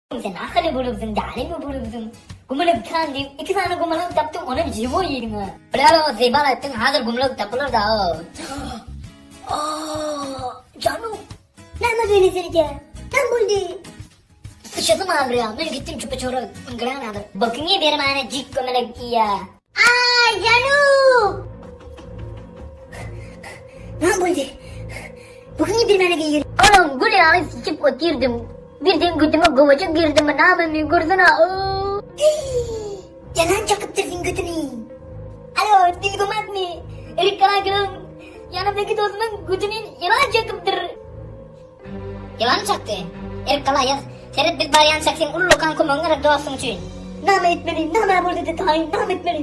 Sen ahyry bolupsyň, dälimi bolupsyň? Gumalak kan diýip, iki sany gumalak tapdyň, onam žiwoý iýdiň ha. Bolýar-ow, Zybal aýtdyň, hazyr gumalak tapylar-da. Aa, janym. Näme beýle seredýä? Näme boldy? Syçasym agyrýar, men gitdim çupa-çora yňgyran hazyr. Bokuňy bermäne jik gumalak iýýä. Aý, janym! Näme boldy? Bokuňy bermäne geýir. Olam gül ýaly syçyp otyrdym. Birden götüme gowaça girdimi namemi görsene. Ýalan çakypdyr seň götüni. Alo, dilgomatmy? Erik Karakylyň ýanymdaky dostumyň götüni ýylan çakypdyr. Ýylan çakdy. Erik Gala ýaz. Seret biz barýançak seň ullakan kömegiň gerek dostuň üçin. Name etmeli? Name boldy taýyn? Name etmeli?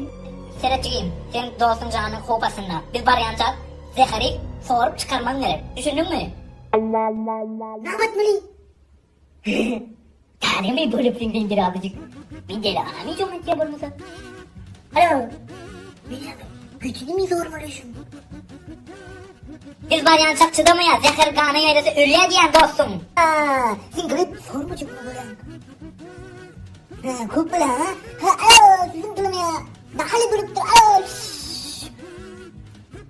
Seret jigim, seň dostuň jany howp astynda. Biz barýançak zäheri sorup çykarmagyň gerek. Düşündiňmi? Name etmeli? Tanemy bolupsyň sen birazajyk. Men deli adamy joň etýä bolmasa. Alo. Men götüni zormaly şuň. Biz barýançak çydamaýar, zäher gana ýaýrasa ölýär diýýän dostuň. Aa, sen gylyp sormajak mı bolýaň? Ha, köp bile ha? Ha, alo, siziň gylymy ya. Nahali bolupdyr, alo.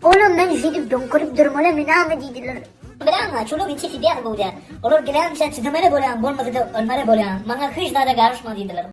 Oğlum men şeýdip doňkaryp durmaly menami diýdiler. Bileňmi, çoluň içi sibýär gowja. Olar gelençä çydamaly bolýaň, bolmasa-da ölmeli bolýaň. Maňa hiç zada garyşma diýdiler.